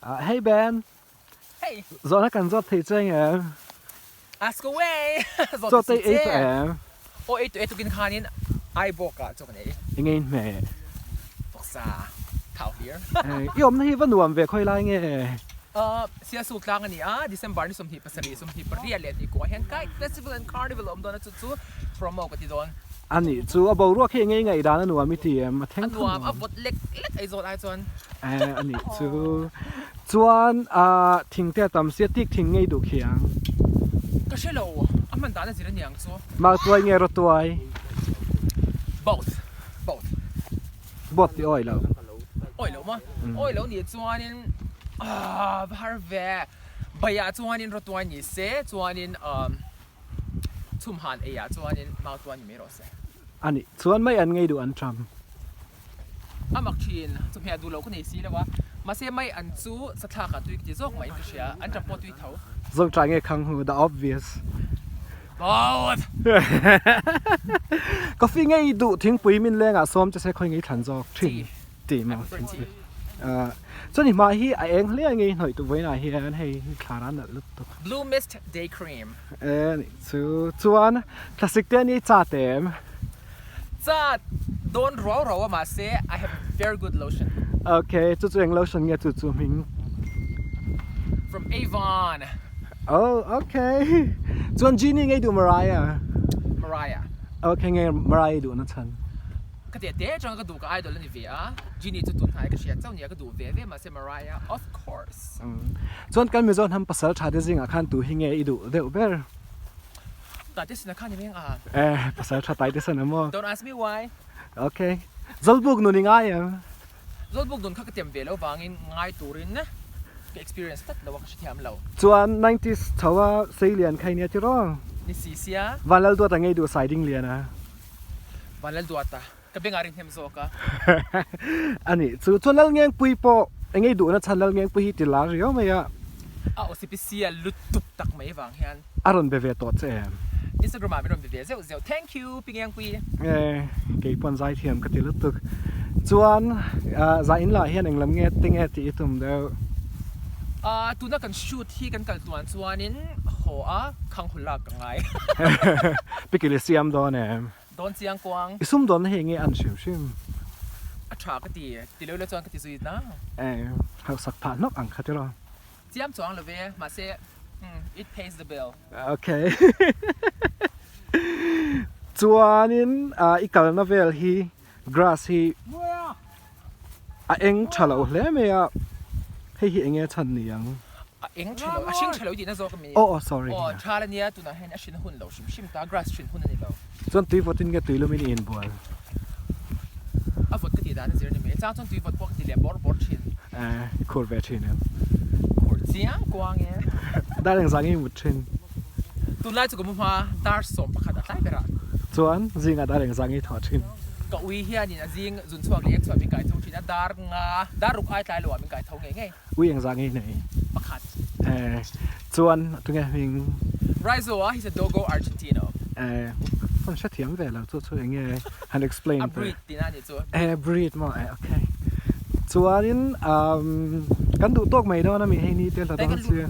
Hey Ben! Hey! Zawhna kan zawt thei che ngem? Ask away! Zawt Chaw te ei tawh em? Aw ei tawh e tukin khanin Aibawk ah chaw kan ei. Enge in hmeh? Vawksa thau hlir. I awmna hi va nuam ve khawi lai nge? Sialsuk tlang a ni a, December ni 27, 28 leh ni kuah hian Kite Festival and Carnival a awm dawn a chu chu promo ka ti dawn. A nih chu, a boruak hi enge i ngaihdan a nuam i ti em? A thleng tho nuam. A nuam, a vawt lek lek Aizawl ai chuan. Eh, a nih chu. Chuan thing te a tam sia, tik thing ngei duh khi ang. Ka hre lo, a hman dan a zir a niang chu. Mautuai nge rawtuai? Both, both. Both ti awi lo. Awi lo maw? Awi lo nih chuanin aah va har ve. Baiah chuanin rawtuai ni se, chuanin chhumhan eiah chuanin mautuai ni mai rawh se. A nih chuan mai an ngei duh an ṭam. A mak ṭhin, chawhmeh duh loh ka nei si lo a, mahse mai an chu sathlak ah tui ka ti zawk mah in ka hria, an ṭam pawh tui tho. Zawng ṭah nge khang hu, the obvious. Both! Coffee ngei duh thingpui min lengah sawm che se khawi ngei thlan zawk ṭhin ti maw thingpui. Chuan i hmai hi a eng hle a ngei hnawih tu vawiinah hian hei thla ran nalh lutuk. Blue mist day cream. E nih chu chuan thlasik te ani chat em? Chat dawn ruau ruau a mahse I have very good lotion. Ok chu chu eng lotion nge chu chu hming? From Avon. Oh ok chuan Genie ngei duh Mariah? Mariah. Ok nge Mariah i duh na chhan? Ka teh te atanga ka duh ka idol a ni ve a, Genie chu tun hnai ka hriat chauh nia ka duh ve ve mahse Mariah of course. Chuan kan Mizo hnam pasal tha te zingah khan tu hi nge i duh deuh ber? Taitesena kha ni meng a. Eh, pasal tha Taitesena maw? Don't ask me why. Ok. Zawlbuk nun i ngai em? Zawlbuk nun kha ka tem ve lo vangin ngai turin ka experience tlat lo a ka hrethiam lo. Chuan nineties chho a Seilian kha i nia tiraw? Ni si sia. Vanlalduata ngei duh Saidingliana. Vanlalduata, ka bengah ri hnem zawk a. A nih chu, chuan Lalngengpui pawh eng ei duhna chhan Lalngengpui hi ti lar riau mai a. A OCPC a lutuk tak mai vang hian. A rawn be ve tawh che em? Instagram ah min rawn be ve zeuh zeuh. Thank you Pi Ngengpui. E, kei pawn zaithiam ka ti lutuk. Chuan zah in lah hian englam nge tinge tih i tum deuh? Tuna kan shoot hi kan kal tuan chuanin haw a khang hu lak ka ngai. Pickle i siam dawn em? Dawn chiang kuang. I sum dawnna hi enge an hrim hrim? A tha ka ti, ti lo la chuan ka ti zui na. E, hausak phah hnawk ang kha tiraw? Chiam chuang lo ve, mahse it pays the bill. Okay. Chuanin i kalna vel hi grass hi A eng tha lo hle mai a, hei hi enge chhan ni ang? A eng tha lo, a hring tha lo i tihna zawk a mi? Aw aw sorry. Aw tha la nia tunah hian a hrin hun lo hrim hrim ta, grass hrin hun a ni lo. Chuan tui vawtin nge tui lumin i inbual? A vawt ka tih dan a zir a ni mai, chang chuan tui vawt pawh ka ti leh bawr bawr thin. Eh, i khur ve thin em? Khur chiang kuang e. Dar engzah nge i mut thin? Tunlai chu ka mu hma, dar 11 a tlai berah. Chuan zingah dar engzah nge i thawh thin? Ka ui hianin a zing zun chhuak leh ek chhuah min kai tho thin a, dar nga, dar ruk ai tlai loah min kai tho ngei ngei. Ui engzah ngei nei? Pakhat. Eh, chuan tunge hming? Raizo a, he's a dogo Argentino. Eh, phone hrethiam ve lo chu chu enge han explain teh. A breed tihna a nih chu. Eh, breed maw? Eh, okay. Chuanin, um, kan duh tawk mai dawn a mi hei ni te hla dawn si.